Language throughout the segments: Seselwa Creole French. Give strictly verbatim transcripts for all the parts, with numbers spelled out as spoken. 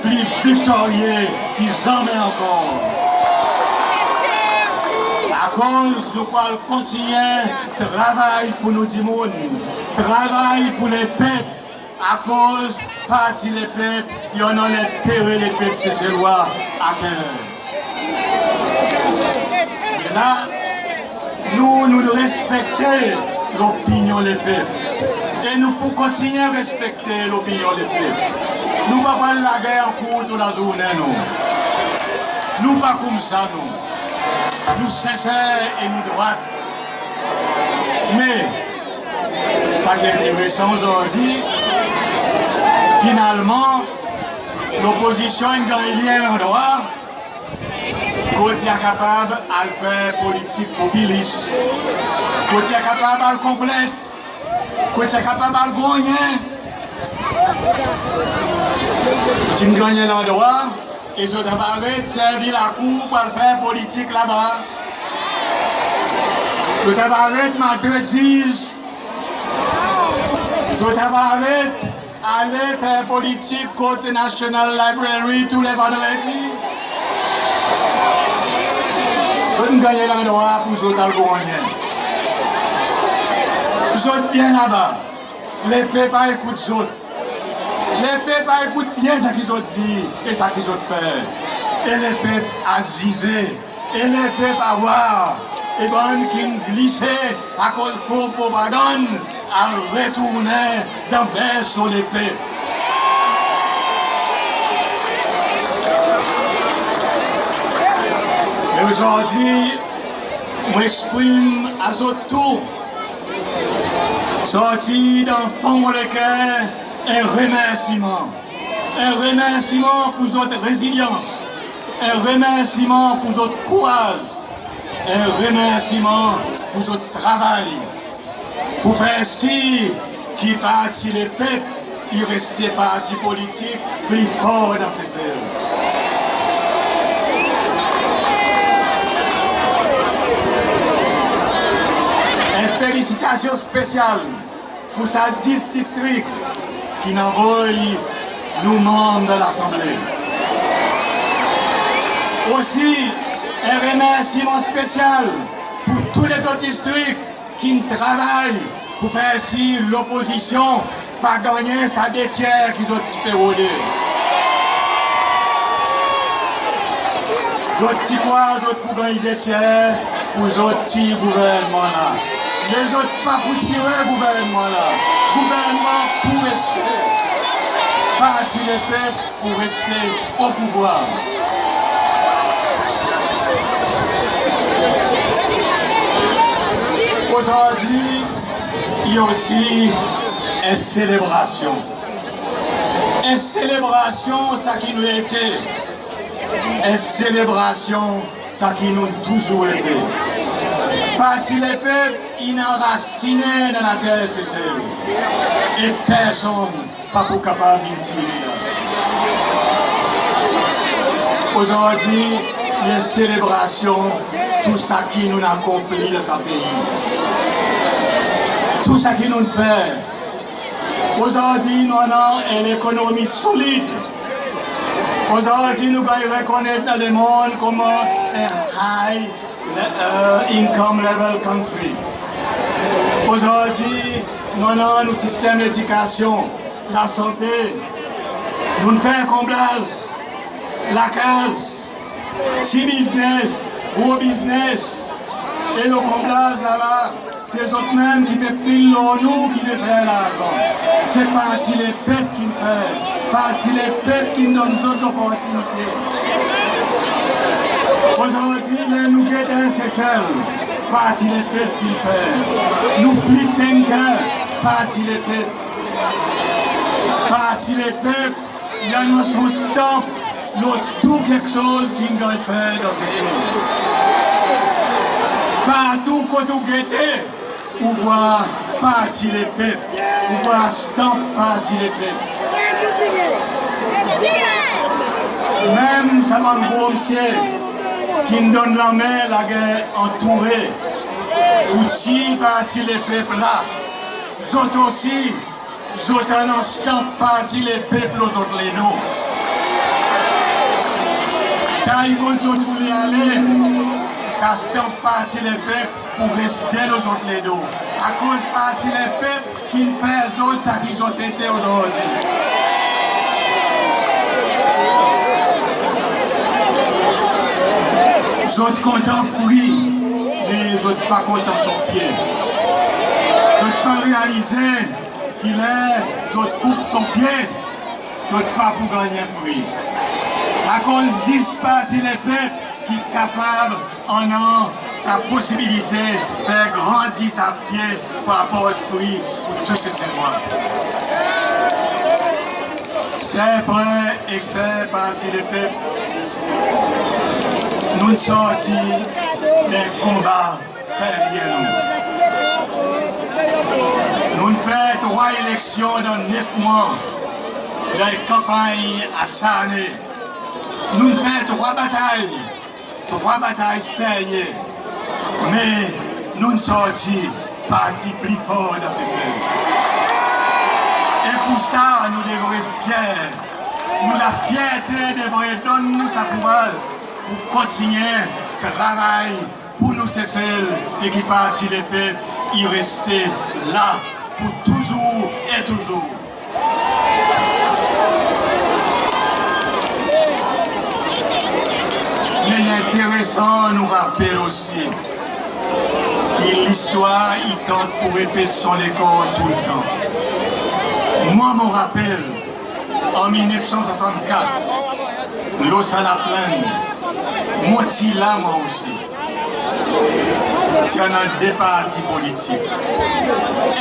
pli viktorye ki zanmen ankor. Akoz nou pou al kontinyen travay pour nou dimoun, travay pour lepep, akoz Parti Lepep i annan lentere lepep Seselwa a ker. Mezanmi, nou, nou respekte lopinyon lepep. E nou pou kontinyen respekte lopinyon lepep. Nou pa pou al lager an kour tou lazournen, nou. Nou pa koumsa, nou. Nou senser e nou drwat. Me, sa ki enteresan ozordi, finalman, lopozisyon in ganny li en landrwa kot i a kapab al fer politik popilis, kot i a kapab al konplent, kot i a kapab al gronnyen. Zot in ganny en landrwa, e zot ava aret servi lakour pour al fer politik laba. Zot ava aret maltret ziz. Zot ava aret ale fer politik kot National Library tou le vandredi. Zot in ganny en landrwa pour zot al gronnyen. Zot byen laba. Lepep a ekout zot. Lepep a ekout byen sa ki zot dir e sa ki zot fer. E lepep a zize. E lepep a war. E bann ki'n glise akoz fo propagann a retournen dan berso lepep. Me ozordi, mon eksprim a zot tou, sorti dan fon mon leker, en remersiman. En remersiman pour zot rezilyans. En remersiman pour zot kouraz. En remersiman pour zot travay pour fer sir ki Parti Lepep i reste parti politik pli for dan Sesel. En felisitasyon spesyal pour sa dis distrik ki'n anvoy nou manm dan Lasanble. Osi, en remersiman spesyal pour tou lezot distrik ki'n travay pour fer sir lopozisyon pa gannyen sa de tyer ki zot ti pe rode. Zot ti krwar zot pou ganny de tyer pour zot tir gouvernman la. Me zot pa pou tir gouvernman la. Gouvernman pou reste. Parti Lepep pou reste o pouvwar. Ozordi, i osi en selebrasyon. En selebrasyon sa ki nou ete. En selebrasyon sa ki nou touzour ete. Parti Lepep in anrasinen dan later Sesel. E personn pa pou kapab vin tir li la. Ozordi, i en selebrasyon tou sa ki nou'n akonpli dan sa pei. Tou sa ki nou'n fer. Ozordi, nou annan en lekonomi solid. Ozordi, nou ganny rekonnet dan lemonn konman en high le-, euh, income level country. Ozordi, nou annan nou sistenm ledikasyon, lasante, nou'n fer konblaz lakaz, pti biznes, gro biznes, e lo konblaz laba, se zot menm ki pe pil lo nou ki pe fer larzan. Se Parti Lepep ki'n fer. Parti Lepep ki'n donn zot loportinite. Ozordi, ler nou get Air Seychelles, Parti Lepep ki'n fer. Nou flip tanker, Parti Lepep. Parti Lepep i annan son stanp lo tou keksoz ki'n ganny fer dan Sesel. Partou kot ou gete, ou vwar Parti Lepep, ou vwar stanp Parti Lepep. Menm sa bann gro msye ki'n donn lanmen lager antoure pour tir Parti Lepep la, zot osi, zot annan stanp Parti Lepep lo zot ledo. Akoz zot oule ale, sa stamp Parti Lepep pou reste lo zot ledo. Akoz Parti Lepep ki'n fer zot sa ki zot ete ozordi. Zot kontan fri, me zot pa kontan son pye. Zot pa realize ki ler zot koup son pye, zot pa pou ganny fri. Akoz zis Parti Lepep ki kapab annan sa posibilite fer grandi sa pye pou aport fri pou tou Seselwa. Ser frer ek ser Parti Lepep, nou'n sorti dan konba serye nou. Nou'n fer trwa eleksyon dan nef mwan, dan kanpanny asarnen. Nou'n fer trwa batay, trwa batay serye, me nou'n sorti parti pli for dan Sesel. E pou sa nou devret fyer. Nou lafyerte devret donn nou sa kouraz pou kontinyen travay pour nou Sesel e ki Parti Lepep i reste la pour touzour e touzour. Me i enteresan nou rapel osi ki listwar i tant pour repet son lekor toultan. Mwan mon rapel an mil nef san swasannkat, lo sa laplenn, mon ti la mwan osi. Ti annan de parti politik.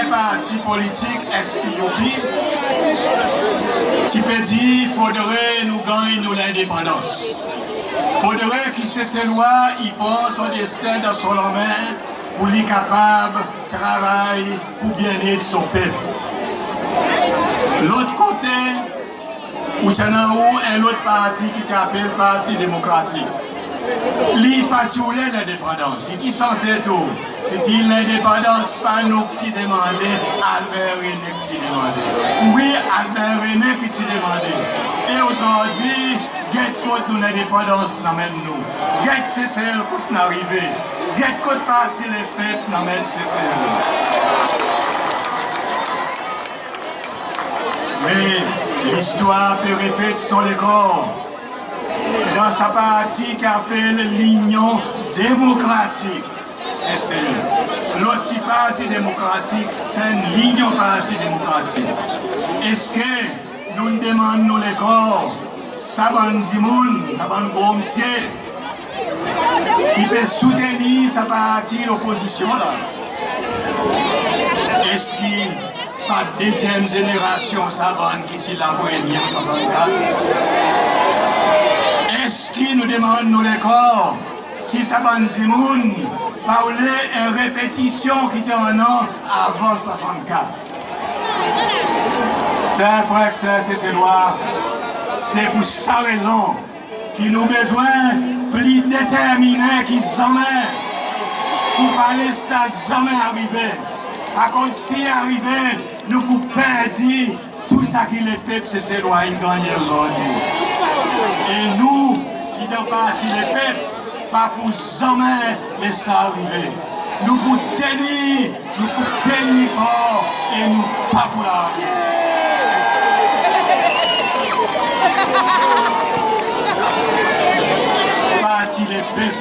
En parti politik, S P U P, ti pe dir fodre nou ganny nou lendepandans. Fodre ki Seselwa i pran son desten dan son lanmen pour li kapab travay pour byennet son pep. Lot kote, ou ti annan ou en lot parti ki ti apel Parti Demokratik. Li pa ti oule lendepandans, i ti sante tou, i dir lendepandans pa nou ki ti demande, Albert René ki ti demande. Wi, Albert René ki ti demande. E ozordi, get kot nou lendepandans in anmenn nou. Get Sesel kot in arive. Get kot Parti Lepep in anmenn Sesel. Me listwar pe repet son lekor. Dan sa parti ki apel Linyon Demokratik Sesel. Lot ti Parti Demokratik, se en linyon Parti Demokratik. Eski nou'n demann nou lekor, sa bann dimoun, sa bann gro msye ki pe soutenir sa parti lopozisyon la, eski pa dezyenm zenerasyon sa bann ki ti la premye an swasannkat? Eski nou demann nou lekor si sa bann dimoun pa oule en repetisyon ki ti annan avan swasannkat? Ser frer ek ser Seselwa, se pour sa rezon ki nou bezwen pli determinen ki zanmen pour pa les sa zanmen arive. Akoz si arive, nou pou perdi tou sa ki lepep Seselwa in gannyen ozordi. E nou ki dan Parti Lepep pa pou zanmen les sa arive. Nou pou tenir, nou pou tenir for e nou pa pou large. Parti Lepep,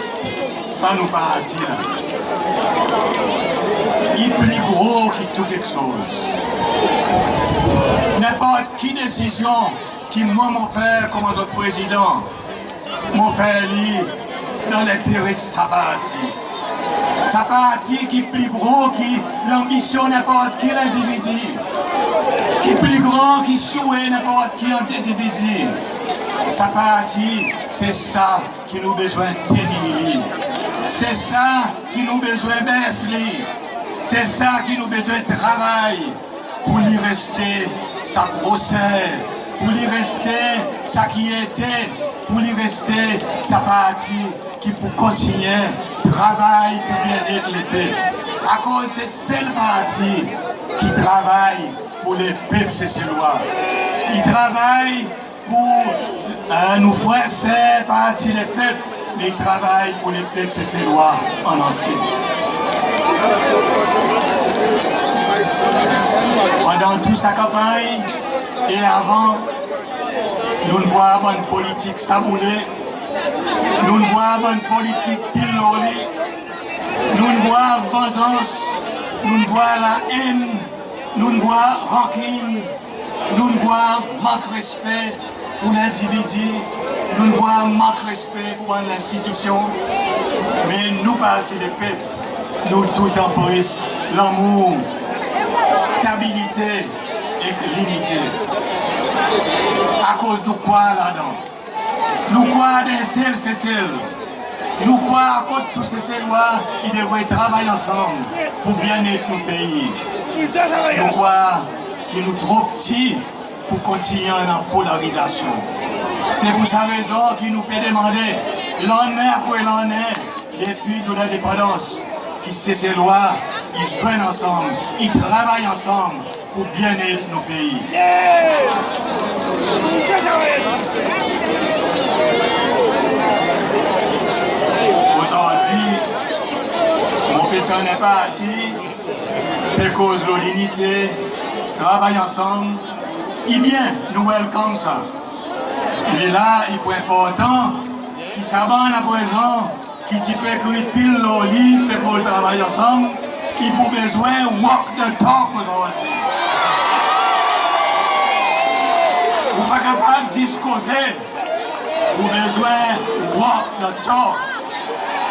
sa nou parti la, i pli gro ki tou keksoz. Nenport ki desizyon ki mwan mon fer konman zot prezidan, mon fer li dan lentere sa parti. Sa parti ki pli gro ki lanbisyon nenport ki lendividi, ki pli gran ki swe nenport ki lendividi. Sa parti, se sa ki nou bezwen tenir li. Se sa ki nou bezwen bes li. Se sa ki nou bezwen travay pour li reste sa groser, pour li reste sa ki i ete, pour li reste sa parti ki pou kontinyen travay pour byennet lepep. Akoz se sel parti ki travay pour lepep Seselwa. I travay pour E, nou frer, ser Parti Lepep, me i travay pour lepep Seselwa an antye. Pandan tou sa kanpanny e avan, nou'n vwar bann politik saboule, nou'n vwar bann politik pil lo li, nou'n vwar vanzans, nou'n vwar laenn, nou'n vwar rankin, nou'n vwar mank respe pour lendividi, nou'n vwar mank respe pour bann lenstitisyon. Me nou Parti Lepep, nou toutan pres lanmour, stabilite ek linite. Akoz nou krwar ladan. Nou krwar dan en sel Sesel. Nou krwar kot tou Seselwa i devret travay ansanm pour byennet nou pei. Nou krwar ki nou tro pti pour kontinyen annan polarizasyon. Se pour sa rezon ki nou pe demande, lannen apre lannen, depi nou lendepandans, ki Seselwa i zwenn ansanm, i travay ansanm pour byennet nou pei. Ozordi, mon pe tann en parti pe koz lo linite, travay ansanm. I byen, nou welcome sa. Me la i pou enportan ki sa bann aprezan ki ti pe kriy pil lo li, pe koz travay ansanm, i pou bezwen walk the talk ozordi. Ou pa kapab zis koze, ou bezwen walk the talk.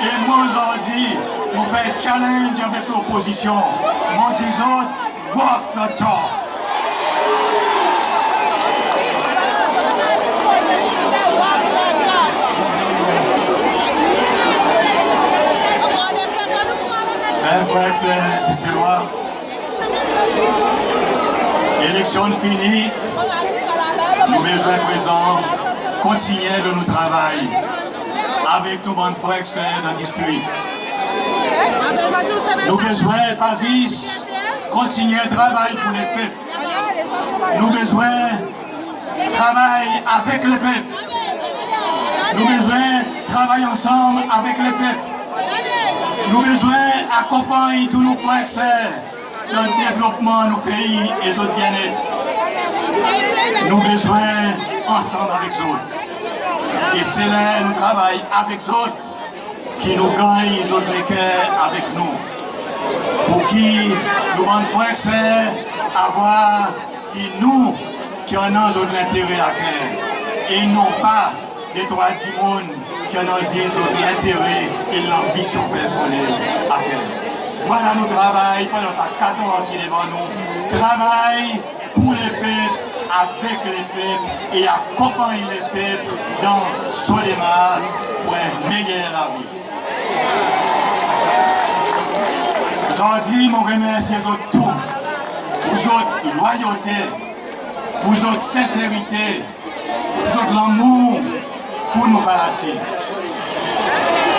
E mwan ozordi, mon fer challenge avek lopozisyon. Mon dir zot, walk the talk. Ser, frer, ser Seselwa, eleksyon fini, nou bezwen prezan kontinyen dan nou travay avek nou bann frer ek ser dan distrik. Nou bezwen pa zis kontinyen travay pour lepep. Nou bezwen travay avek lepep. Nou bezwen travay ansanm avek lepep. Nou bezwen akonpanny tou nou frer ek ser dan devlopman nou pei e zot byennet. Nou bezwen ansanm avek zot. E se ler nou travay avek zot ki nou ganny zot leker avek nou. Pour ki nou bann frer ek ser a vwar ki nou ki annan zot lentere a ker, e non pa detrwa dimoun ki annan zis zot lentere e lanbisyon personnel a ker. Vwala nou travay pandan sa kat an ki devan nou. Travay pour lepep, avek lepep e akonpanny lepep dan son demars pour en meyer lavi. Ozordi, mon remersye zot tou pour zot lwayote, pour zot senserite, pour zot lanmour pour nou parti.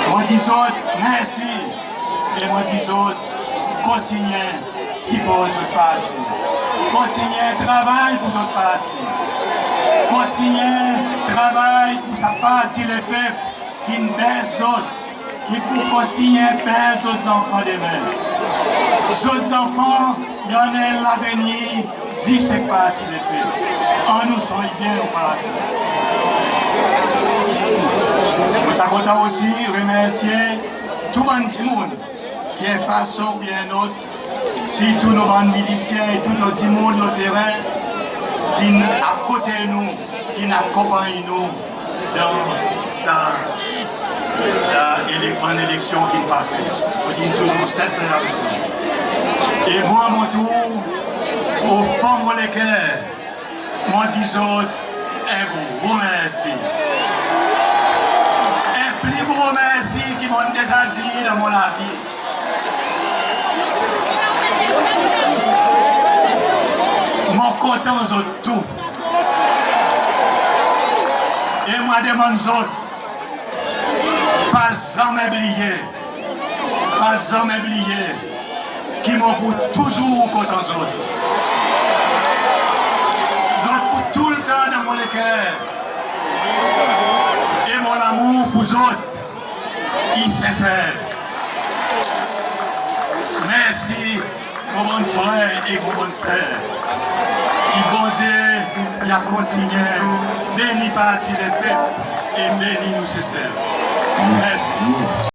Mon dir zot mersi e mon dir zot kontinyen siport zot parti. Kontinyen travay pour zot parti. Kontinyen travay pour sa Parti Lepep ki'n bers zot, ki pou kontinyen bers zot zanfan demen. Zot zanfan i annan en lavenir zis ek Parti Lepep. Annou sonny byen nou parti. Mon ti a kontan osi remersye tou bann dimoun ki en fason oubyen en lot, sirtou nou bann mizisyen e tou lot dimoun lo teren ki'n akote nou, ki'n akonpanny nou dan sa, e, ele-, bann eleksyon ki'n pase. Zot in touzour senser avek nou. E mwan, a mon tour, o fon mon leker, mon dir zot en gro mersi. En pli gro mersi ki mon'n deza dir dan mon lavi. Mon kontan zot tou. E mon a demann zot, pa zanmen bliye, pa zanmen bliye ki mon pou touzour kontan zot. Zot pou toultan dan mon leker. Pou zot, i senser. Mersi mon bann frer e mon bann ser. Ki Bondye i a kontinyen beni Parti Lepep e beni nou Sesel. Mersi.